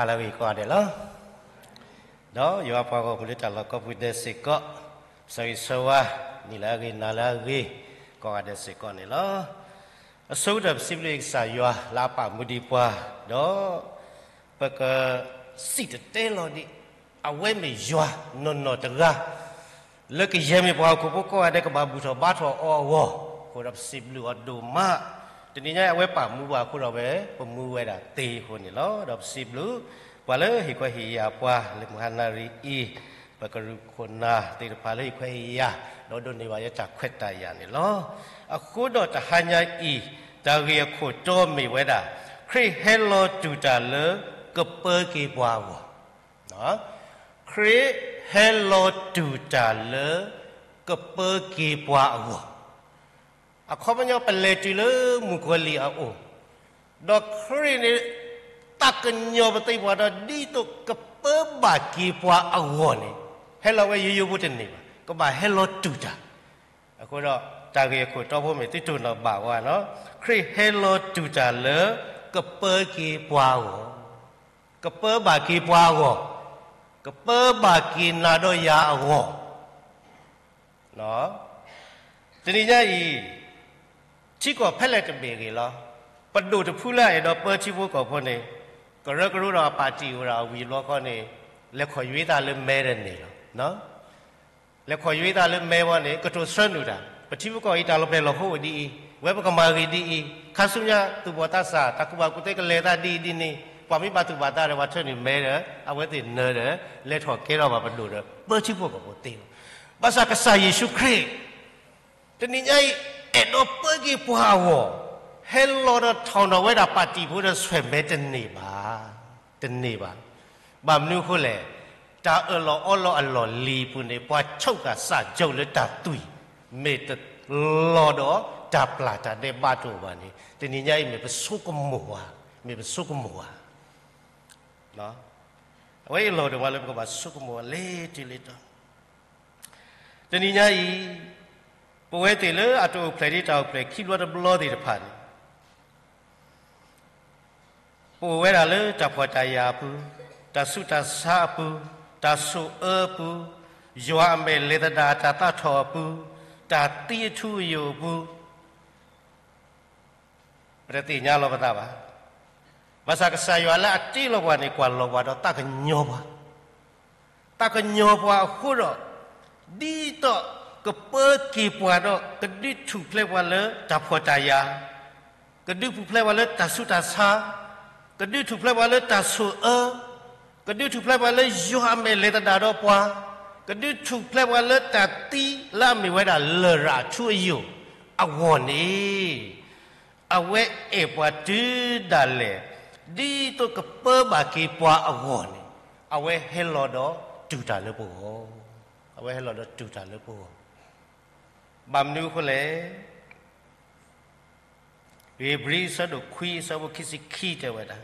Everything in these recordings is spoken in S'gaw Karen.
ဟါလၢအဂ့ၤကိးဂၤဒဲးလီၤ. ဒီးယွၤပှၤဂီၢ်မုၢ်လၢတၢ်လီၢ်ကိးပူၤဒဲးစ့ၢ်ကီး, ဆၢဂ့ၤဆၢဝါ, နံၤလၢအဂ့ၤ နၤလၢအဂ့ၤ, ကိးဂၤဒဲးစ့ၢ်ကီးန့ၣ်လီၤ. အဆိကတၢၢ်ပစံးဘျုးကစၢ်ယွၤလၢအပာ်မူဒံးပှၤ, ဒီးပကစံၣ်တဲၤတဲလီၤဒံး, အဝဲမ့ၢ်ယွၤနီၢ်နီၢ်တဂၤ လၢကယဲၢ်မ့ၢ်ပှၤဟီၣ်ခိၣ်ဖိကိးဂၤဒဲးကဘၣ်ဘူၣ်ထီၣ်ဘါထီၣ်အီၤအဂီၢ်, အဃိဒီးပစံးဘျုးအီၤဒိၣ်မး. တနံၤညါအံၤအဝဲပာ်မူပှၤအဃိဒီးဝဲ ပမူဝဲဒၣ်သ့အဃိန့ၣ်လီၤ. ဒီးပစံးဘျုး ပှၤလၢဟ့ၣ်ခွဲးဟ့ၣ်ယာ်ပှၤလၢမုၢ်ဟါနၣ်ရံၣ်အံၤ, ပကရူၢ်ခိၣ်နၢ်သ့ၣ်တဖၣ်လၢဟ့ၣ်ခွဲးဟ့ၣ်ယာ်, ဒီးဒိးန့ၢ်ဘၣ်ယတၢ်ခွဲးတၢ်ယာ်န့ၣ်လီၤ. အဃိဒီးတဟါညါအံၤ, တၢ်ဂ့ၢ်အခိၣ်တီမ့ၢ်ဝဲဒၣ်, ခရံာ်ဟဲလီၤတူၢ်တၢ်လၢကပၢက့ၤပှၤအဂီၢ် ခရံာ်ဟဲလီၤတူၢ်တၢ်လၢ ကပၢက့ၤပှၤအဂီၢ်, အခီပညီပလဲၤတုၤလၢမုၣ်ကီၤလံၢ်အအိၣ်, ဒီးခရံာ်န့ၣ် သးကညီၤပသံပှၤဒီးဒ်သိးကပၢဘၣ်က့ၤပှၤအဂီၢ်န့ၣ်, ဟဲလီၤဝဲယိယိဖိတန့ၢ်ဘၣ်, ကဘၣ်ဟဲလီၤတူၢ်တၢ်. အဃိဒီး တၢ်ဂ့ၢ်အခိၣ်တီဖိမ့ၢ်သုတိၢ်နီၣ်ဘၣ်ဝဲ, ခရံာ်ဟဲလီၤတူၢ်တၢ်လၢ ကပၢက့ၤပှၤအဂီၢ်, ကပၢဘၣ်က့ၤပှၤအဂီၢ်, ကပၢဘၣ်က့ၤနၤဒီးယၤအဂီၢ် တနံၤညါအံၤ, ထံကီၢ်ဖဲလဲၣ်တဘ့ၣ်ဂ့ၤလီၤ, ပဒိၣ်တဖုလၢအအဲၣ်ဒိးပၢထံဖိကီၢ်ဖိန့ၣ်, ကရၢကရိဒီးအပၣ်တံၣ်အိၣ်ဒၣ်အဝံၤအဘျီဃီန့ၣ်, လဲၤခီၣ်ယွံသးလၢမဲတန့ၢ်လီၤ. လဲၤခီၣ်ယွံသးလၢမဲဝဲန့ၣ် ကတိၤဆၢနုာ်တၢ်, ပထံဖိကီၢ်အံၤတၢ်လီၤပျဲၢ်လီၤဟိအိၣ်ဒ်အံၤ, ဝဲပကမၤဂ့ၤဒ်အံၤ, ခါဆူညါသူၣ်ဘီၣ်သးစၢ် တၢ်ကူၣ်ဘၣ်ကူၣ်သ့ကလဲၤသးဒ်အံၤဒ်န့ၣ်, ပှၤမ့ၢ်ဘၣ်သူၣ်ဘၣ်သးဒီးပှၤထၢနုာ်မဲဒီး အဝဲသ့ၣ်နၢၤဒီး လဲၤထီၣ်ကဲထီၣ်ဘၣ်ပဒိၣ်ဒီး ပၢထံဖိကီၢ်ဖိသ့လီၤ. ဘၣ်ဆၣ်ကစၢ်ယ့ၣ်ၡူးခရံာ် တနံၤညါအံၤ အဲၣ်ဒိးပၢက့ၤပှၤအဂီၢ်, ဟဲလီၤဒီးထီၣ်နီၣ်ဝဲဒၣ်ပၣ်တံၣ်ဖိဒီးဆွဲၣ်မဲတန့ၢ်ဘၣ်, တန့ၢ်ဘၣ်. ဘၣ်မနုၤအဃိလဲၣ်, တၢ်အၢၣ်လီၤအီလီၤအလီၢ်လံၤအပူၤန့ၣ် ပှၤဆိကမိၣ်စၢ်ကီလၢတၢ်သွံၣ် မ့ၢ်တလီၤဒီးတၢ်ပျၢ်တၢ်ဒဲးဘးတအိၣ်ဘၣ်န့ၣ် တနံၤညါအံၤမ့ၢ်ပဆိကမိၣ်ဧါ, မ့ၢ်ပဆိကမိၣ်ဧါ. အဝဲအံၤလီၤဒိၣ်မးလၢပကဘၣ်ဆိကမိၣ်လၢတံၢ်လၢတီၤ တနံၤညါအံၤ, ပဝဲသ့ၣ်လၢအတအိၣ်ဖျဲၣ်ဒ်တၢ်အိၣ်ဖျဲၣ်ခံဘျီတဘျီသ့ၣ်တဖၣ်န့ၣ်, ပအိၣ်ဝဲဒၣ်လၢတၢ်ဖှီၣ်တၢ်ယာ်အပူၤ, တၢ်ဆူးတၢ်ဆါအပူၤ, တၢ်ဆိၣ်အၢအပူၤ, ယွၤအမဲာ်လဲၤသဒၣ်အတၢ်သးထီၣ်အပူၤ, တၢ်သံအထူအယိာ်အပူၤ ပတသ့ၣ်ညါလီၤပသးဘၣ်. ဘၣ်ဆၣ်ကစၢ်ယွၤလၢအတ့လီၤပှၤန့ၣ် ကွၢ်လီၤပှၤဒီးသးကညီၤပှၤ, သးကညီၤပှၤအဃိဒီး, ဒ်သိးကပၢက့ၤပှၤဒီး ကဒုးထူၣ်ဖျဲးပှၤလၢတၢ်ဖှီၣ်တၢ်ယာ်, ကဒုးထူၣ်ဖျဲးပှၤလၢတၢ်ဆူးတၢ်ဆါ, ကဒုးထူၣ်ဖျဲးပှၤလၢတၢ်ဆိၣ်အၢ, ကဒုးထူၣ်ဖျဲးပှၤလၢယွၤအမဲာ်လဲၤသဒၣ်ဒီးပှၤ, ကဒုးထူၣ်ဖျဲးပှၤလၢတၢ်သံလၢအမ့ၢ်ဝဲဒၣ်လရာ်အထူအယိာ်အဂီၢ်န့ၣ်, အဝဲအဲၣ်ပှၤတုၤဒၣ်လဲာ်, ဒ်သိးကပၢဘၣ်က့ၤပှၤအဂီၢ်န့ၣ်, အဝဲဟဲလီၤဒီးတူၢ်တၢ်လၢပဂီၢ်, အဝဲဟဲလီၤဒီးတူၢ်တၢ်လၢပဂီၢ်. ဘၣ်မနုၤအဃိလဲၣ် ဧ့ၤဘြံၤအဆၢဒိၣ်ခွံအဆၢဖိခံဆံခံတဲဝဲဒၣ်,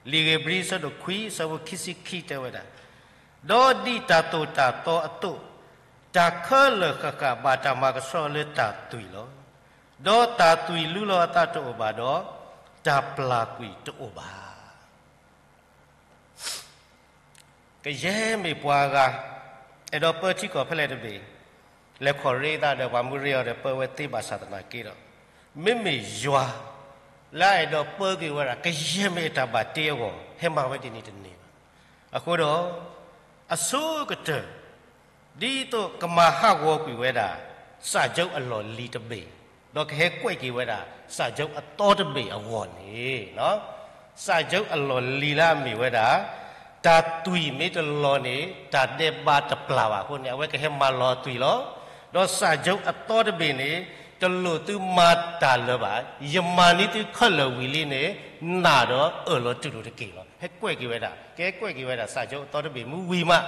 လံာ်ဧ့ၤဘြံၤအဆၢဒိၣ်ခွံအဆၢဖိခံဆံခံတဲဝဲဒၣ်, ဒီးဒ်တၢ်သိၣ်တၢ်သီအသိး, တၢ်ခဲလၢာ်ဃၣ်ဃၣ်ဘၣ်တၢ်မၤကဆှီလၢတၢ်သွံၣ်လီၤ. ဒီးတၢ်သွံၣ်လူလီၤအသးတအိၣ်ဘၣ်ဒီး, တၢ်ပျၢ်ကွံာ်တအိၣ်ဘၣ်. ကယဲၢ်မ့ၢ်ပှၤဂၤ အဲၣ်ဒိးပၢထံကီၢ်ဖဲလဲၣ်တဘ့ၣ်, လဲၤခီၣ်ရ့သးဒီးပှၤမူရ့အီၤဒီးပၢဝဲသ့ဘၣ်ဆၣ်သနာ်က့ဒီး, မ့မ့ၢ်ယွၤ လၢအအဲၣ်ဒိးပၢက့ၤဝဲဒၣ် ကယဲၢ်မ့ၢ်အတၢ်ဘၣ်တ့အဂီၢ် ဟဲမၤဝဲဒ်န့ၣ်တန့ၢ်ဘၣ်. အဃိဒီး အဆိကတၢၢ် ဒ်သိးကမၤဟးဂီၤကွံာ်ဝဲဒၣ် စၣ်ကၠိအလီၢ်လံၤတဘ့ၣ်, ဒီးကဟဲကွဲးက့ၤဝဲဒၣ် စၣ်ကၠိအသီတဘ့ၣ်အဂီၢ်န့ၣ်, စၣ်ကၠိအလီၢ်လံၤလၢအမ့ၢ်ဝဲဒၣ် တၢ်သွံၣ်မ့ၢ်တလီၤန့ၣ် တၢ်ဒဲးဘးတပျၢ်ဘၣ်အဃိန့ၣ် အဝဲကဟဲမၤလီၤသွံၣ်လီၤ. ဒီးစၣ်ကၠိအသီတဘ့ၣ်န့ၣ် တလိၣ်သုမၤတၢ်လၢၤဘၣ်, ယမၤန့ၢ်သုခဲလၢာ်ဝံၤလံန့ၣ် နာ်ဒီးအၢၣ်လီၤတူၢ်လိာ်တက့ၢ်လီၤ. ဟဲကွဲးက့ၤဝဲဒၣ်, ကဟဲကွဲးက့ၤဝဲဒၣ် စၣ်ကၠိအသီတဘ့ၣ်မ့ၢ်ဝံၤမး,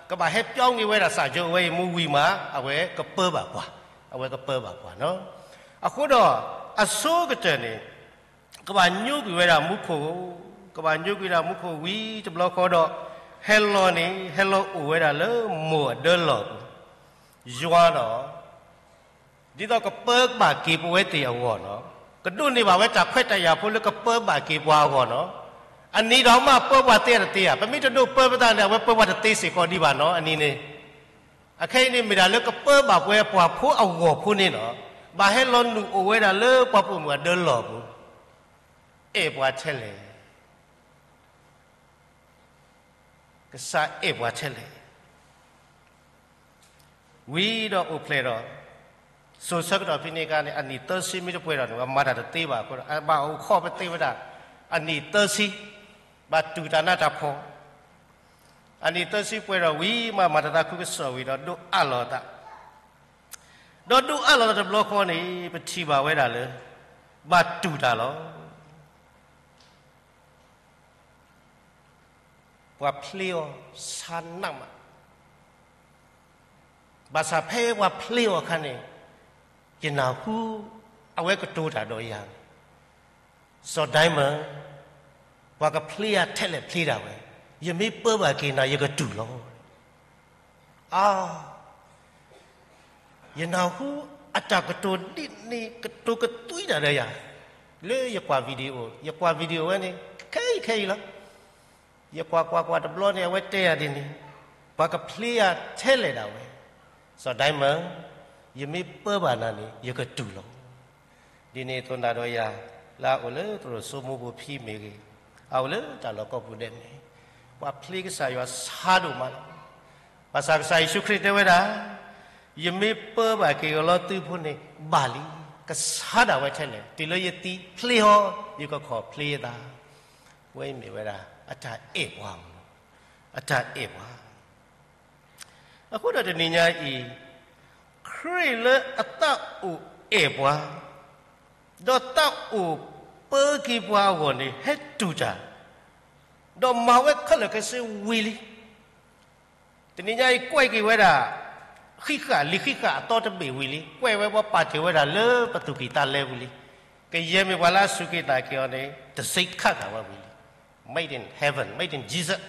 ကဘၣ်ဟဲပျီက့ၤဝဲဒၣ် စၣ်ကၠိအဝဲအံၤမ့ၢ်ဝံၤမး အဝဲကပၢဘၣ်ပှၤ, အဝဲကပၢဘၣ်ပှၤနီၤ. အဃိဒီး အဆိကတၢၢ်န့ၣ် ကဘၣ်ညိကွံာ်ဝဲဒၣ်မူခိၣ်, ကဘၣ်ညိကွံာ်ဝဲဒၣ်မူခိၣ်ဝံၤတဘျီဃီဒီး ဟဲလီၤန့ၣ် ဟဲလီၤအိၣ်ဝဲဒၣ်လၢမိၢ်အဒၢလီၢ်ပူၤ, ယွၤဒီး ဒ်သိးကပၢဘၣ်က့ၤပဝဲသ့ၣ်အဂီၢ်နီၤ, ကဒိးန့ၢ်ဘၣ်ဝဲတၢ်ခွဲးတၢ်ယာ်ဖိလၢကပၢဘၣ်က့ၤပှၤအဂီၢ်နီၤ, အနံၤဒီးမးပၢပှၤသ့တသ့ဧါ, ပမ့ၢ်တဒိးပၢပသးန့ၣ် အဝဲပၢပှၤတသ့စ့ၢ်ကီးဒံးဘၣ်နီၤ အနံၤန့ၣ်. အခဲအံၤန့ၣ်မ့ၢ်ဒၣ်လၢကပၢဘၣ်ပှၤအဂီၢ်ဖိန့ၣ်လီၤ. ဘၣ်ဟဲလီၤနုာ်အိၣ်ဝဲဒၣ်လၢပှၤပိာ်မုၣ်အဒၢလီၢ်ပူၤ, အဲၣ်ပှၤထဲလဲၣ် ကစၢ်အဲၣ်ပှၤထဲလဲၣ်. ဝံၤဒီးအိၣ်ဖျဲၣ်ဒီး, စိၤဆၢကတီၢ်ဖဲန့ၣ်အခါန့ၣ် အနံၣ်သၢဆံမ့ၢ်တပှဲၤဒီးန့ၣ် ပှၤမၤတၢ်တသ့ဘၣ်အဃိဒီး ဘၣ်အိၣ်ခိးပသ့ဝဲဒၣ် အနံၣ်သၢဆံ, ဘၣ်တူၢ်တၢ်နးတၢ်ဖှီၣ်. အနံၣ်သၢဆံပှဲၤဒီးဝံၤမး မၤတၢ်သးခုကစီၣ်ဝံၤဒီး ဒိးအးလီၤအသး, ဒီးဒိးအးလီၤသးတဘျီဃီန့ၣ် ပထံၣ်ဘၣ်ဝဲဒၣ်လၢ ဘၣ်တူၢ်တၢ်လီၤ. ပှၤဖျ့အီၤဆါနးမး, ဘၣ်ဆၣ်ဖဲပှၤဖျ့အီၤအခါန့ၣ် ယနၢ်ဟူ အဝဲကတိၤတၢ်ဒီးယၤ, စီၤဒဲမၢၣ်, ပှၤကဖျ့ယၤထဲလဲၣ်ဖျ့ဒၣ်ဝဲ, ယမ့ၢ်ပၢဘၣ်က့ၤနၤ ယကတူၢ်လီၤ. အါ ယနၢ်ဟူအတၢ်ကတိၤဒ်န့ၣ် ကတိၤကသွံတၢ်ဒီးယၤ, လၢယကွၢ် video, ယကွၢ် video ဝဲန့ၣ် ခဲအံၤခဲအံၤလီၤ. ယကွၢ်ကွၢ်ကွၢ်တဘျီန့ၣ် အဝဲတဲယၤဒ်န့ၣ်, ပှၤကဖျ့ယၤထဲလဲၣ်ဒၣ်ဝဲ, စီၤဒဲမၢၣ်, ယမ့ၢ်ပၢဘၣ်နၤန့ၣ် ယကတူၢ်လီၤ. ဒ်န့ၣ်အသိးနၤဒီးယၤ လၢအအိၣ်လၢသရိာ်စိမိၢ်ပူၤဖဲမ့ၢ်ဂ့ၤ, အအိၣ်လၢတၢ်လီၢ်ကိးပူၤဒဲးန့ၣ်, ပှၤဖျ့ကစၢ်ယွၤဆါဒိၣ်မးလီၤ. ဘၣ်ဆၣ်ကစၢ်ယ့ၣ်ၡူးခရံာ်တဲဝဲဒၣ်, ယမ့ၢ်ပၢဘၣ်က့ၤကလီသုဖိန့ၣ် ဘၣ်လံ, ကဆါဒၣ်ဝဲထဲလဲၣ်, တုၤလၢယသံဖျ့ဟီ, ယကခီၣ်ဖျ့ယသး. ဝဲအံၤမ့ၢ်ဝဲဒၣ် အတၢ်အဲၣ်ပှၤမး, အတၢ်အဲၣ်ပှၤ အဃိဒီးတနံၤညါအံၤ, ခရံာ်လၢအသးအိၣ်အဲၣ်ပှၤ, ဒီးသးအိၣ်ပၢက့ၤပှၤအဂီၢ်န့ၣ် ဟဲတူၢ်တၢ်, ဒီးမၤဝဲခဲလၢာ်ခဲဆ့ဝံၤလံ. တနံၤညါအံၤကွဲးက့ၤဝဲဒၣ် ဃံးဃာ်လံာ်ဃံးဃာ်အသီတဘ့ၣ်ဝံၤလံ, ကွဲးဝဲပှၤပာ်တ့ၢ်ဝဲဒၣ်လၢပသူၣ်ကံၢ်သးလဲပူၤလံ. ကယဲၢ်မ့ၢ်ပှၤလၢအစူၢ်က့ၤနာ်က့ၤအီၤန့ၣ် တစ့ခးဂာ်ဝဲဝံၤလံ. Made in heaven, made in Jesus.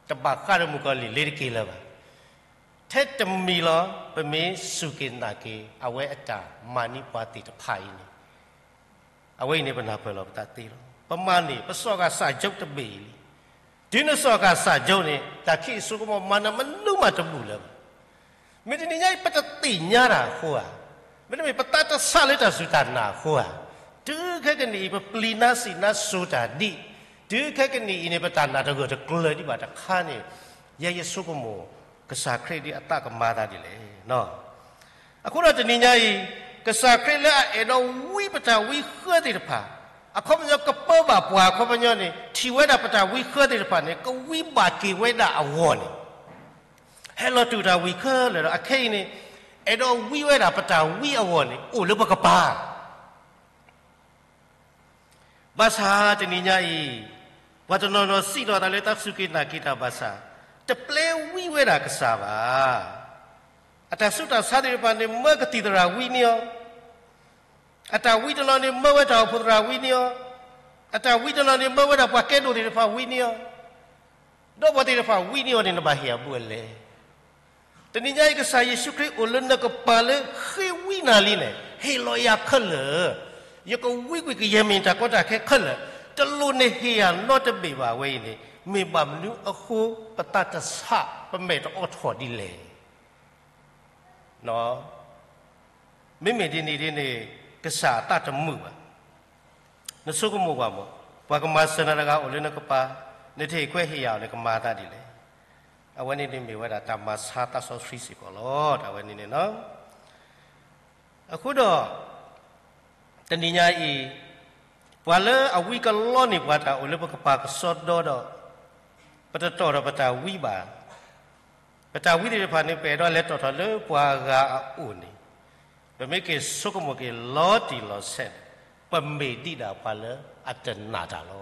တဘၣ်ဃးဒီးမုၣ်ကီၤလံၢ်လ့ၤတက့ၢ်လၢၤဘၣ်. ထဲတမံၤလီၤ ပမ့ၢ်စူၢ်က့ၤနာ်က့ၤ အဝဲအတၢ်မၤန့ၢ်ပှၤသ့ၣ်တဖၣ်အံၤန့ၣ်, အဝဲအံၤန့ၣ် ပနၢ်ပၢၢ်လီၤပသးသ့လီၤ. ပမၤန့ၢ် ပစိာ်ဃာ်စၢ်ကၠိတဘ့ၣ်အံၤလံ. တုၤနစိာ်ဃာ်စၢ်ကၠိန့ၣ် တၢ်ခံးအစိကမီၤ မၤနၤမနုၤမးတဘူၣ်လၢၤဘၣ်. မ့ၢ်တနံၤညါအံၤ ပတသ့ၣ်ညါတၢ်အဃိဧါ, မ့တမ့ၢ်ပသးတဆးလၢတၢ်စူၢ်တၢ်နာ်အဃိဧါ, တုၤခဲကနံၣ်အံၤ ပပျံၤနါစံးနါစိၤတၢ်ဒံး, တုၤခဲကနံၣ်အံၤန့ၣ် ပတၢ်နာ်တဂၢၢ်တကျၢၤဒံးဘၣ်တခါန့ၣ်, ယဲယဆိကမိၣ် ကစၢ်ခရံာ်ဒ်အသးကမၤသးဒ်လဲၣ်. အဃိဒီးတနံၤညါအံၤ, ကစၢ်ခရံာ်လၢအအဲၣ်ဒိးဝံပတၢ်ဝံဃၢသ့ၣ်တဖၣ်, အခီပညီကပၢဘၣ်ပှၤအခီပညီန့ၣ် ထံၣ်ဝဲဒၣ်ပတၢ်ဝံဃၢသ့ၣ်တဖၣ်န့ၣ် ကဝံဘၣ်က့ၤဝဲဒၣ်အဂီၢ်န့ၣ်, ဟဲလီၤတူၢ်တၢ်ဝံခဲလၢာ်ဒီး အခဲအံၤန့ၣ် အဲၣ်ဒိးဝံဝဲဒၣ်ပတၢ်ဝံအဂီၢ်န့ၣ် အိၣ်လၢပကပၤ ဘၣ်ဆၣ်တနံၤညါအံၤ, ပှၤတနီၤနီၤစံးလီၤသးလၢသးစူၢ်က့ၤနာ်က့ၤတၢ်ဘၣ်ဆၣ်, တပျဲဝံဝဲဒၣ်ကစၢ်ဘၣ်. အတၢ်ဆူးတၢ်ဆါသ့ၣ်တဖၣ်န့ၣ် မၢကသံၣ်သရၣ်ဝံန့ၢ်အီၤ, အတၢ်ဝံတနီၤန့ၣ် မၢဝဲတၢ်အိၣ်ဖှိၣ်သရၣ်ဝံန့ၢ်အီၤ, အတၢ်ဝံတနီၤန့ၣ် မၢဝဲဒၣ်ပှၤကဲဒိၣ်သ့ၣ်တဖၣ်ဝံန့ၢ်အီၤ, ဒီးပှၤသ့ၣ်တဖၣ်ဝံန့ၢ်အီၤန့ၣ် နဘၣ်ဟ့ၣ်အဘူးအလဲ တနံၤညါအံၤ ကစၢ်ယ့ၣ်ၡူးခရံာ်အိၣ်လၢနကပၤလၢဃ့ဝံနၤလံန့ၣ် ဟ့ၣ်လီၤယၤခဲလၢာ်, ယကဝံကွံာ်ကယဲၢ်မ့ၢ်တၢ်ကီတၢ်ခဲခဲလၢာ်, တလိၣ်နဟ့ၣ်ယၤနီတဘ့ၣ်ဘၣ်ဝဲအံၤန့ၣ်, မ့ၢ်ဘၣ်မနုၤအဃိ ပသးတဆး ပမဲာ်တအိးထီၣ်ဒ်လဲၣ်. မ့မ့ၢ်ဒ်န့ၣ်ဒ်န့ၣ် ကစၢ်အသးတမုာ်ဘၣ်. နဆိကမိၣ်ကွၢ်မး, ပှၤကမၤစၢၤနၤတဂၤအိၣ်လၢနကပၤ, နတဟ့ၣ်ခွဲးဟ့ၣ်ယာ်အီၤန့ၣ် ကမၤသးဒ်လဲၣ်. အဝဲန့ၣ်န့ၣ်မ့ၢ်ဝဲဒၣ်တၢ်မၤဆါသးစီဆှံစ့ၢ်ကီးလီၤ. တၢ်ဝဲန့ၣ်န့ၣ်လီၤ. အဃိဒီး တနံၤညါအံၤ, ပှၤလၢအဝံကလီန့ၢ်ပှၤတၢ်အိၣ်လၢပကပၤကစီဒီဒီး, ပတတီၢ်ဒီးပတၢ်ဝံဘၣ်. ပတၢ်ဝံသ့ၣ်တဖၣ်န့ၣ် ပအဲၣ်ဒိးလဲၤတီၢ်ထီၣ်လၢပှၤဂၤအအိၣ်န့ၣ်, ပမ့ၢ်က့ၤဆိကမိၣ်က့ၤလီၤတံၢ်လီၤဆဲးန့ၣ်, ပမ့ၢ်ဒံးဒၣ်ပှၤလၢအတနာ်တၢ်လီ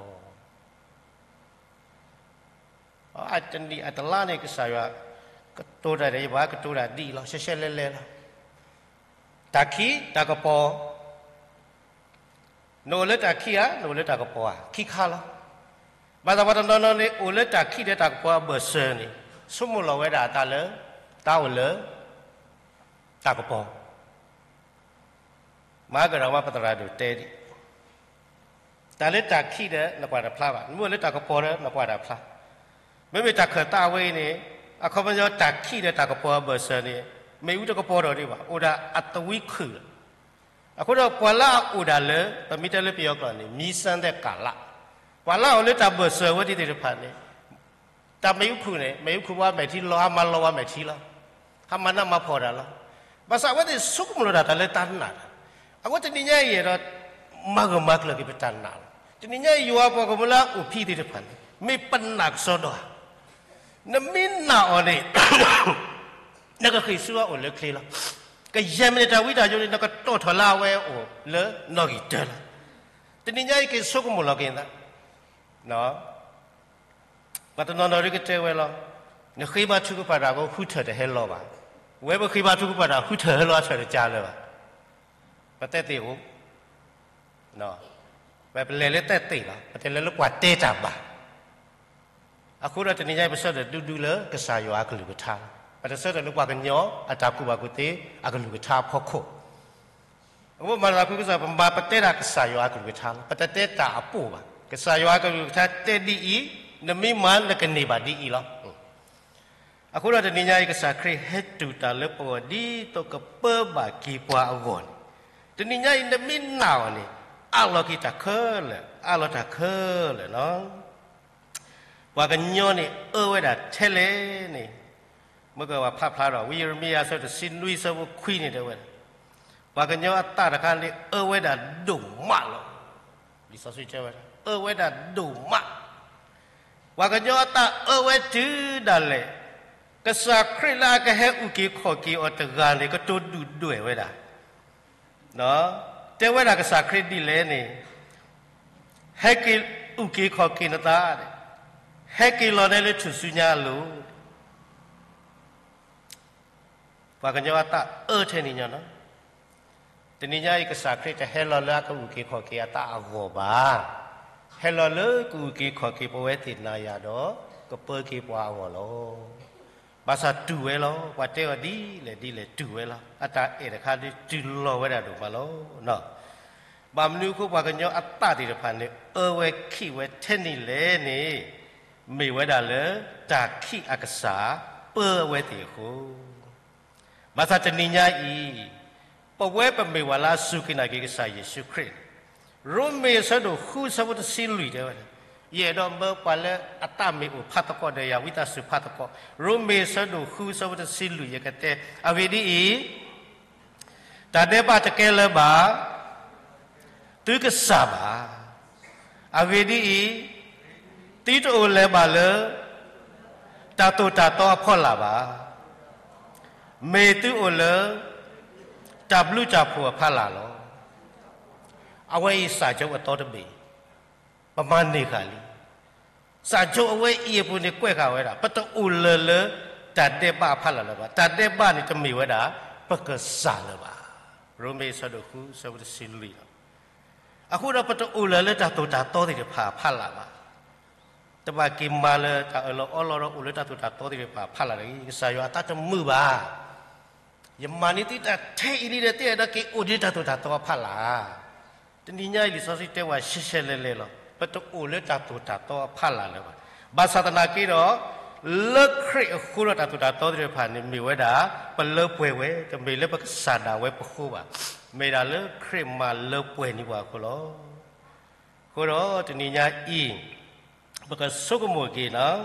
ၤ. အတနံၣ်အတလါန့ၣ် ကစၢ်ယွၤကတိၤတၢ်ဒီးယၤ ပှၤကတိၤတၢ်ဒ်အံၤလီၤ, ရှဲရှဲလဲလဲလီၤ. တၢ်ခံးတၢ်ကပီၤ, နအိၣ်လၢတၢ်ခံးဧါ, နအိၣ်လၢတၢ်ကပီၤဧါ, ခံခါလီၤ. ဘၣ်ဆၣ်ပှၤတနီၤနီၤန့ၣ် အိၣ်လၢတၢ်ခံးဒီးတၢ်ကပီၤအဘၢၣ်စၢၤန့ၣ်, ဆိကမိၣ်လီၤဝဲဒၣ်အသးလၢ သးအိၣ်လၢတၢ်ကပီၤ. မၤကဒီးမး ပသရၣ်ဒိၣ်တဲဒံး, တၢ်လၢတၢ်ခံးဒီးနကွၢ်တဖျါဘၣ်, နမ့ၢ်အိၣ်လၢတၢ်ကပီၤဒီးနကွၢ်တၢ်ဖျါ. မ့မ့ၢ်တၢ်ခၢၣ်သးဝဲအံၤန့ၣ်, အခီပညီတၢ်ခံးဒီးတၢ်ကပီၤအဘၢၣ်စၢၤန့ၣ်, မ့ၣ်အူတကပီၤထီၣ်ဒံးဘၣ်, အိၣ်ဒၣ်အသဝံခုၣ်လီၤ. အဃိဒီးပှၤလၢအအိၣ်ဒၣ်လၢ ပမ့ၢ်တဲလၢပယီၤကျိာ်န့ၣ် မီးစမ်းသပ်ကာလ, ပှၤလၢအအိၣ်လၢတၢ်ဘၢၣ်စၢၤဝဲဒၣ်သ့ၣ်တဖၣ်န့ၣ်, တၢ်မ့ၣ်အူခုၣ်န့ၣ် မ့ၣ်အူခုၣ်ဝဲမဲာ်ထံလီၤ, ဟးမၤလီၤဝဲမဲာ်ထံလီၤ, ဟးမၤနးမၤဖှီၣ်တၢ်လီၤ. ဘၣ်ဆၣ်အဝဲသ့ၣ်ဆိကမိၣ်လီၤတၢ်လၢတၢ်နာ်တၢ်, အဃိတနံၤညါအံၤဒီး မၤဂၢၢ်မၤကျၢၤက့ၤပတၢ်နာ်လီၤ. တနံၤညါအံၤ ယွၤပှၤကညီလၢအအိၣ်ဖဲသ့ၣ်တဖၣ်န့ၣ် မ့ၢ်ပနာ်ကစီဒီဧါ, နမ့ၢ်နာ်အီၤန့ၣ် နကဃ့ၢ်ဆူအအိၣ်လၢချ့လီၤ. ကယဲၢ်မံးနံးတၢ်ဝံတၢ်ယိာ်န့ၣ် နကတီၢ်ထီၣ်လၢအဝဲအအိၣ်လၢနီၣ်ဂံၢ်တၢလီၤ. တနံၤညါအံၤက့ၤဆိကမိၣ်လီၤက့ၤနသး, ပှၤတနီၤနီၤဒ်ကတဲဝဲလီၤ, နဃ့ဘါထုကဖၣ်တၢ်အဃိ ဃုထၢၣ်တဟဲလီၤဘၣ်. ဝဲပဃ့ဘါထုကဖၣ်တၢ် ဃုထၢၣ်ဟဲလီၤအထၢၣ်တကးလၢၤဘၣ်. ပတဲသ့ၣ်အိၣ်, ပလဲၤလၢတဲသ့ၣ်လီၤ, ပတလဲၤလၢပှၤတဲတၢ်ဘၣ်. အဃိဒီးတနံၤညါအံၤ ပဆၢထၢၣ်ဒူဒူလၢကစၢ်ယွၤအကလုၢ်ကထါလီၤ. ပတဆၢထၢၣ်လၢပှၤကညီအတၢ်ကူၣ်ဘၣ်ကူၣ်သ့အကလုၢ်ကထါအဖီခိၣ် အဃိမၤသးခုကစီၣ် ပမၤပတဲဒၣ်ကစၢ်ယွၤအကလုၢ်ကထါလီၤ. ပတတဲတၢ်အပိၢ်ဘၣ်. ကစၢ်ယွၤအကလုၢ်ကထါတဲဒ်အံၤ, နမ့ၢ်မၤနကန့ၢ်ဘၣ်ဒ်အံၤလီၤ. အဃိဒီးတနံၤညါအံၤ ကစၢ်ခရံာ်ဟဲတူၢ်တၢ်လၢပဂီၢ် ဒ်သိးကပၢဘၣ်က့ၤပှၤအဂီၢ်န့ၣ်, တနံၤညါအံၤ နမ့ၢ်နာ်အီၤန့ၣ် အးလီၤက့ၤတၢ်ခဲလၢာ်, အးလီၤတၢ်ခဲလၢာ်လီၤ. ပှၤကညီန့ၣ်အၢဝဲဒၣ်ထဲလဲၣ်န့ၣ်, မ့ၢ်ကဝဲဖးဖျါဒီး ဝံယံးရမံယၤအဆၢတဆံနွံအဆၢဖိခွံန့ၣ်တဲဝဲဒၣ်, ပှၤကညီအသးတခါန့ၣ် အၢဝဲဒၣ်ဒိၣ်မးလီၤ. လံာ်စီဆှံတဲဝဲဒၣ် အၢဝဲဒၣ်ဒိၣ်မး, ပှၤကညီအသးအၢဝဲတုၤဒၣ်လဲာ်, ကစၢ်ခရံာ်လၢအကဟဲအုၣ်က့ၤခီၣ်က့ၤအီၤတဂၤန့ၣ် ကတိၤဒုၣ်ဒွဲၣ်ဝဲဒၣ် တဲဝဲဒၣ်ကစၢ်ခရံာ်ဒ်လဲၣ်န့ၣ်, ဟဲက့ၤအုၣ်က့ၤခီၣ်က့ၤနသး, ဟဲက့ၤလီၤနဲလၢထူၣ်စုညါအလိၤ. ပှၤကညီအသးအၢထဲန့ၣ်ညီနီၤ. တနံၤညါအံၤ ကစၢ်ခရံာ်တဟဲလီၤလၢအကအုၣ်က့ၤခီၣ်က့ၤအသးအဂီၢ်ဘၣ်. ဟဲလီၤလၢကအုၣ်က့ၤခီၣ်က့ၤပဝဲသ့ၣ်နၤယၤဒီး ကပၢက့ၤပှၤအဂီၢ်လီၤ. ဘၣ်ဆၣ်တူၢ်ဝဲလီၤ. ပှၤတဲအီၤဒ်လဲၣ်ဒ်လဲၣ်တူၢ်ဝဲလီၤ. အတၢ်အဲၣ်တခါဒုးတုၤလီၤဝဲဒၣ်ဒိၣ်မးလီၤ. ဘၣ်မနုၤအဃိ ပှၤကညီအသးသ့ၣ်တဖၣ်န့ၣ် အၢဝဲခံးဝဲထဲန့ၣ်လဲၣ်န့ၣ်, မ့ၢ်ဝဲဒၣ်လၢတၢ်ခံးအကစၢ်ပၢအဝဲသ့ၣ်အဃိ ဘၣ်ဆၣ်တနံၤညါအံၤ, ပဝဲပမ့ၢ်ပှၤလၢအစူၢ်က့ၤနာ်က့ၤကစၢ်ယ့ၣ်ၡူးခရံာ်န့ၣ်, ရိမ့ၤအဆၢဒိၣ်ဃုအဆၢဖိတဆံလွံၢ်တဲဝဲဒၣ်, ယအဲၣ်ဒိးမၢပှၤလၢအသးမ့ၢ်အိၣ်ဖးသကိးဒီးယၤ ဝံသးစူၤဖးသကိး, ရိမ့ၤအဆၢဒိၣ်ဃုအဆၢဖိတဆံလွံၢ် ယကတဲ, အဂ့ၢ်ဒ်အံၤ, တၢ်ဒဲးဘးတကဲလၢၤဘၣ် သုကစၢ်ဘၣ်. အဂ့ၢ်ဒ်အံၤ, သုတအိၣ်လၢၤဘၣ်လၢ တၢ်သိၣ်တၢ်သီအဖီလာ်ဘၣ်. မ့ၢ်သုအိၣ်လၢ တၢ်ဘျုးတၢ်ဖှိၣ်အဖီလာ်လီၤ. အဝဲအံၤစၢ်ကၠိအသီတဘ့ၣ်, ပမၤန့ၢ်ဃာ်လံ. စၢ်ကၠိအဝဲအံၤအပူၤန့ၣ်ကွဲးဃာ်ဝဲဒၣ် ပတအိၣ်လၢၤလၢ တၢ်ဒဲးဘးအဖီလာ်လၢၤဘၣ်. တၢ်ဒဲးဘးန့ၣ်တမ့ၢ်ဝဲဒၣ် ပကစၢ်လၢၤဘၣ်. ရိမ့ၤအဆၢဒိၣ်ဃုအဆၢဖိတဆံလွံၢ်လီၤ. အဃိဒီးပတအိၣ်လၢၤလၢတၢ်သိၣ်တၢ်သီသ့ၣ်တဖၣ်အဖီလာ်ဘၣ်. တဘၣ်က့ၤမၤလၢတၢ်အၢၣ်လီၤအီလီၤဒီးအိၣ်လၢတၢ်သိၣ်တၢ်သီသ့ၣ်တဖၣ်အဖီလာ်တဂ့ၤ. ကစၢ်ယွၤအသးတမုာ်ဘၣ်. ယမၤန့ၢ်သုတၢ်ထဲအံၤလံဒီး သုအဲၣ်ဒိးက့ၤအိၣ်ဒံးတၢ်သိၣ်တၢ်သီအဖီလာ်. တနံၤညါအံၤလံာ်စီဆှံတဲဝဲရှဲရှဲလဲၣ်လဲၣ်လီၤ. ပတအိၣ်လၢတၢ်သိၣ်တၢ်သီအဖီလာ်လၢၤဘၣ်. ဘၣ်ဆၣ်သနာ်က့ဒီး လၢခရံာ်အဃိဒီးတၢ်သိၣ်တၢ်သီသ့ၣ်တဖၣ်န့ၣ် မ့ၢ်ဝဲဒၣ် ပလၢပှဲၤဝဲ, တမ့ၢ်လၢပကစၢ်ဒၣ်ဝဲပဃိဘၣ်. မ့ၢ်ဒၣ်လၢခရံာ်မၤလၢပှဲၤန့ၢ်ပှၤအဃိလီၤ. အဃိဒီးတနံၤညါအံၤ ပကဆိကမိၣ်က့ၤန့ၣ်,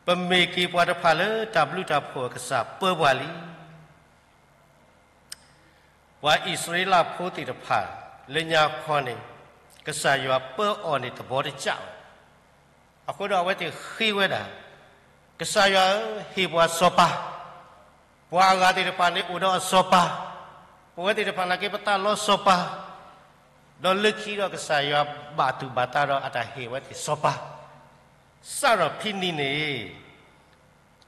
ပမ့ၢ်က့ၤပှၤတဖၣ်လၢတၢ်ဘျုးတၢ်ဖှိၣ်အကစၢ်ပၢပှၤလံ. ပှၤအံၣ်စရ့လးဖိသ့ၣ်တဖၣ် လၢညါခီန့ၣ် ကစၢ်ယွၤပၢအီၤန့ၣ်သဘီတကးဘၣ်. အဃိဒီးအဝဲသ့ၣ်ဃ့ဝဲဒၣ်, ကစၢ်ယွၤဧၢ, ဟ့ၣ်ပှၤစီၤပၤ, ပှၤအဂၤသ့ၣ်တဖၣ်န့ၣ်အိၣ်ဒီးအစီၤပၤ, ပဝဲသ့ၣ်တဖၣ်နာ်က့ပသးလီစီၤပၤ, ဒီးလၢခံဒီးကစၢ်ယွၤဘၣ်သူၣ်ဘၣ်သးဒီးအတၢ်ဟ့ၣ်ဝဲသ့ၣ်စီၤပၤ, စးထီၣ်ဖဲန့ၣ်န့ၣ်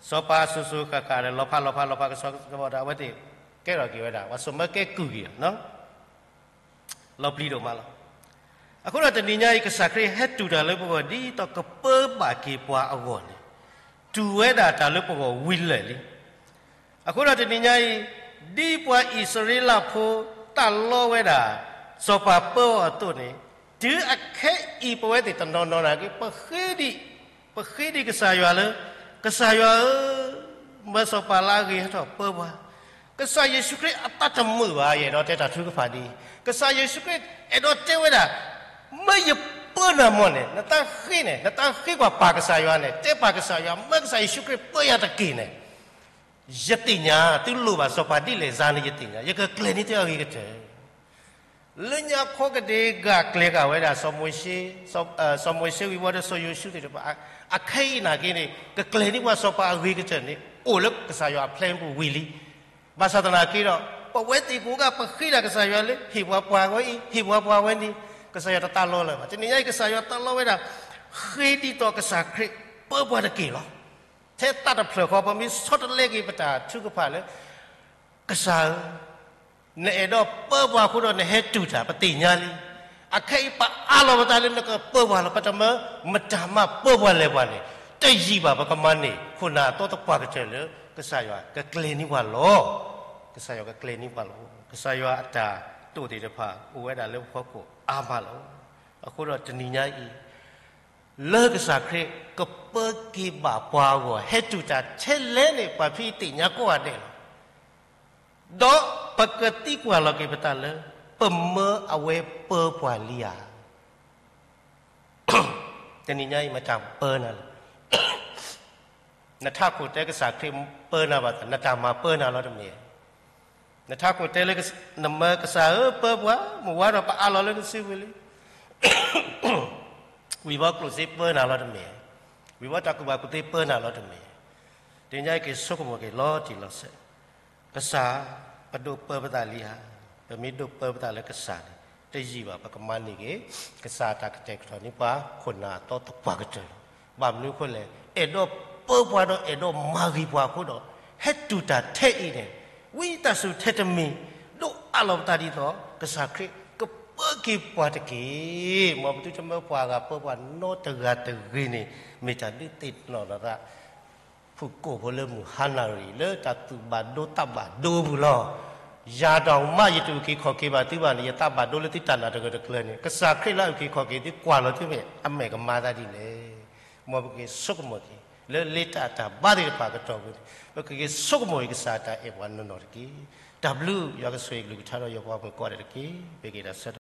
စီၤပၤအစိၤစိၤဃၣ်ဃၣ်ဒီး လီၤဖးလီၤဖးလီၤဖးကဆှီကဆှီဒီး အဝဲသ့ၣ်ကဲထီၣ်က့ၤဝဲဒၣ် ပှၤစီၤမၢကဲကုၢ်က့ၤအီၤ, လီၤပျံၤဒိၣ်မးလီၤ. အဃိဒီးတနံၤညါအံၤ ကစၢ်ခရံာ်ဟဲတူၢ်တၢ်လၢပဂီၢ် ဒ်သိးကပၢဘၣ်က့ၤပှၤအဂီၢ်န့ၣ်, တူၢ်ဝဲဒၣ်တၢ်လၢပဂီၢ်ဝံၤလၢာ်လံ. အဃိဒီးတနံၤညါအံၤ, ဒ်ပှၤအံၣ်စရ့လးဖိသးလီဝဲဒၣ် စီၤပၤပၢအီၤအသိးန့ၣ်, တုၤအခဲအံၤပဝဲသ့ၣ်တနီၤနီၤနာ်က့ ပဃ့ဒံး, ပဃ့ဒံးကစၢ်ယွၤလၢ, ကစၢ်ယွၤဧၢ, မၢစီၤပၤလၢအဂ့ၤဟဲထီၣ်ပၢပှၤ, ကစၢ်ယ့ၣ်ၡူးခရံာ်အသးတမုာ်ဘၣ်, ယအဲၣ်ဒိးတဲတၢ်ထုကဖၣ်ဒ်အံၤ, ကစၢ်ယ့ၣ်ၡူးခရံာ်အဲၣ်ဒိးတဲဝဲဒၣ်, မၢယပၢနၤမီၢ်န့ၣ်, နတၢ်ဃ့န့ၣ်, နတၢ်ဃ့ကွၢ်ပၢ်ကစၢ်ယွၤန့ၣ်, တဲပၢ်ကစၢ်ယွၤ, မၢကစၢ်ယ့ၣ်ၡူးခရံာ်ပၢယၤတက့ၢ်န့ၣ်, ယသ့ၣ်ညါ, သုလိၣ်ဘၣ်စီၤပၤဒ်လဲၣ်စါန့ၣ် ယသ့ၣ်ညါ, ယကကျဲၤန့ၢ်သုအဂ့ၤကတၢၢ် လၢညါခီကဒ့ဂၤကျဲၤဃာ်ဝဲဒၣ်စီၤမိၤၡ့, စီၤမိၤၡ့ဝံၤဝံၤဒီးစီၤယိၤၡူသ့ၣ်တဖၣ်, အခဲအံၤနာ်က့န့ၣ် ကကျဲၤန့ၢ်ပှၤစီၤပၤအဂ့ၤကတၢၢ်န့ၣ် အိၣ်လၢကစၢ်ယွၤအ plan ပူၤဝံၤလံ. ဘၣ်ဆၣ်သနာ်က့ဒီး ပဝဲသ့ၣ်ကိးဂၤပဃ့ဒၣ်ကစၢ်ယွၤလၢ ဟ့ၣ်ပှၤပှၤဝဲအံၤ, ဟ့ၣ်ပှၤပှၤဝဲန့ၣ်, ကစၢ်ယွၤတသးလီလၢၤဘၣ်. တနံၤညါအံၤ ကစၢ်ယွၤသးလီဝဲဒၣ်, ဃ့ဒ်သိးကစၢ်ခရံာ်ပၢပှၤတက့ၢ်လီၤ. ထဲသးတဖျၢၣ်ဃီ ပမ့ၢ်ဆီတလဲက့ၤပတၢ်ထုကဖၣ်လၢ ကစၢ်ဧၢ, နအဲၣ်ဒိးပၢပှၤအဃိဒီးနဟဲတူၢ်တၢ် ပသ့ၣ်ညါလံ. အခဲအံၤပအးလီၤပသးလၢနကပၢပှၤလီၤ. ပတမၢမတၤမးပၢပှၤလဲၤပှၤန့ၣ်, တယံာ်ဘၣ် ပကမၤန့ၢ်ခိၣ်နၢ်အသီသပှၢ်ကတၢၢ်လၢ ကစၢ်ယွၤကကျဲၤန့ၢ်ပှၤလီၤ. ကစၢ်ယွၤကကျဲၤန့ၢ်ပှၤလီၤ. ကစၢ်ယွၤအတၢ်တိာ်သ့ၣ်တဖၣ် အိၣ်ဝဲဒၣ်လၢပဖီခိၣ်အါမးလီၤ. အဃိဒီးတနံၤညါအံၤ လၢကစၢ်ခရံာ်ကပၢက့ၤဘၣ်ပှၤအဂီၢ် ဟဲတူၢ်တၢ်ထဲလဲၣ်န့ၣ် ပှၤဖဲအံၤသ့ၣ်ညါကိးဂၤဒဲးလီၤ. ဒီးပကသံကွၢ်လီၤက့ၤပသးလၢ ပမၢအဝဲပၢပှၤလံဧါ. တနံၤညါအံၤ မတၤပၢနၤလဲၣ်. နထးခိၣ်တဲကစၢ်ခရံာ်ပၢနၤဘၣ်သး နတၢ်မၤပၢနၤလီၤတမ့ၢ်. နထးခိၣ်တဲလၢ နမၢကစၢ်ဧၢပၢပှၤ, မုၢ်ဝါဒီးပအးလီၤလၢနစုပူၤလံ. ဝံၤဘီကျိၣ်စ့ပၢနၤလီၤတမ့ၢ်. ဝံၤဘီတၢ်ကူၣ်ဘၣ်ကူၣ်သ့ပၢနၤလီၤတမ့ၢ်. တနံၤညါအံၤက့ၤဆိကမိၣ်က့ၤလီၤတံၢ်လီၤဆဲး, ကစၢ်ပဒိၣ်ပၢပသးလံဧါ. ပမ့ၢ်ဒိၣ်ပၢပသးလၢကစၢ်န့ၣ် တယံာ်ဘၣ် ပကမၤန့ၢ်က့ၤ ကစၢ်အတၢ်ကတဲာ်ကတီၤန့ၢ်ပှၤ ခိၣ်နၢ်အသီသပှၢ်ကတၢၢ်လီၤ. ဘၣ်မနုၤအဃိလဲၣ်, အဲၣ်ဒိးပၢပှၤဒီးအဲၣ်ဒိးမၤဂ့ၤပှၤအဃိဒီး ဟဲတူၢ်တၢ်ထဲအံၤန့ၣ်, ဝံသးစူၤထဲတမံၤ ဒိးအးလီၤပသးဒ်သိး ကစၢ်ခရံာ်ကပၢက့ၤပှၤတက့ၢ်. မ်ပသုတမၢပှၤဂၤပၢပှၤနီတဂၤတဂ့ၤန့ၣ် မ့ၢ်တၢ်ဒုးသ့ၣ်နီၣ်လီၤသး ဖုၣ်ကိာ်ဖိလၢမုၢ်ဟါနၣ်ရံၣ် လၢတၢ်သူၣ်ဘၣ်ဒိသးဘၣ်ဒိပူၤလီၤ. ယၤဒီးမး ယတအုၣ်က့ၤခီၣ်က့ၤဘၣ်သုဘၣ်န့ၣ် ယသးဘၣ်ဒိလၢသုတၢ်နာ်တဂၢၢ်တကျၢၤန့ၣ် ကစၢ်ခရံာ်လၢအအုၣ်က့ၤခီၣ်က့ၤသုကွၢ်လီၤသုမ့ၢ် အမဲာ်ကမၤသးဒ်လဲၣ်. မ်ပက့ၤဆိကမိၣ်က့ၤ လၢလ့တၢ်အတၢ်ဘါသ့ၣ်တဖၣ်အကတီၢ်ပူၤန့ၣ် ပကက့ၤဆိကမိၣ်က့ၤကစၢ်အတၢ်အဲၣ်ပှၤနီၢ်နီၢ်တက့ၢ်. တၢ်ဘျုးယွၤကဆိၣ်ဂ့ၤကလုၢ်ကထါဒီးယွၤပှၤမုၣ်ကိးဂၤဒဲးတက့ၢ်. ပက့ၤတၢ်ဆၢ